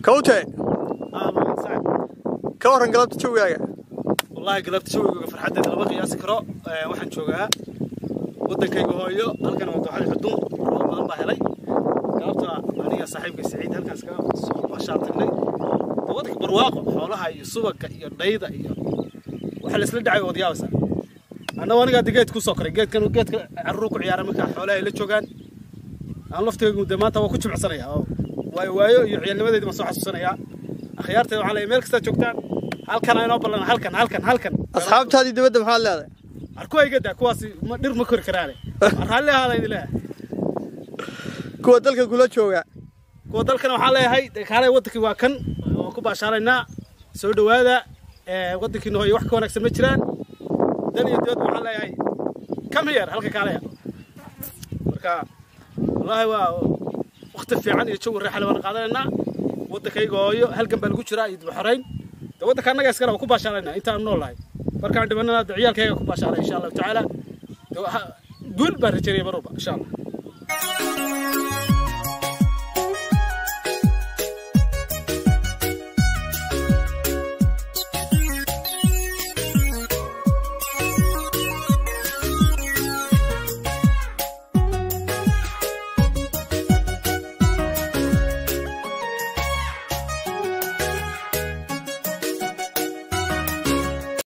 Kawte, ka waran galabta jawigaaga? Wallahi galabta jawigaaga farxaddeeda lama qiyaasi karo. Waxaan joogaa waddankayga hooyo, halkan waa dooxada Xudun. Roob badan baa helay galabta. Aniga saaxiibka Saciid halkaas kaga soo baashaal tagnay. Waddanka barwaaqo, xoolaha iyo subagga iyo dhayda iyo waxa la isla dhacay waad yaabaysaa. Annagu anigaa de geed kusoo koray, geedkan geedka carruur ku ciyaara markaa xoolaha ay la joogaan. Aan laftaygu de maanta waa ku jimicsanaya oo waayo waayo iyo ciyaalnimadayda baan soo xasuusanayaa. Akhyaarteeda waxaa leeyahay, meel kastaa joogtaan, halkan aynoo ballan, halkan halkan halkan. Asxaabtaadii dibadda maxaad leedahay? Arkuwayga daa kuwaasi ma dhir ma kori karaane, raalli ahaada idin leeyahay. Kuwa dalka kula jooga? Kuwa dalkana waxaan leeyahay, dee kaalay, waddankii waa kan, waan ku baashaalaynaa, soo dhowaada. Waddankiina hooyo wax ka wanaagsan ma jiraan. Dal iyo dibadba waxaan leeyahay, come here, halka kaalaya. Marka wallaahi waa waqti fiican iyo jawi raaxa leh waan qaadanaynaa. Waddankayga hooyo halgan baa lagu jiraa iyo dib u xorayn. De waddanka annaga iskale waa ku baashaalaynaa intaan nool nahay. Markaan dhimanana de ciyaalkayga ku baashaalay, insha Allahu tacaala. De guul baan rajaynaya mar walba, insha Allah.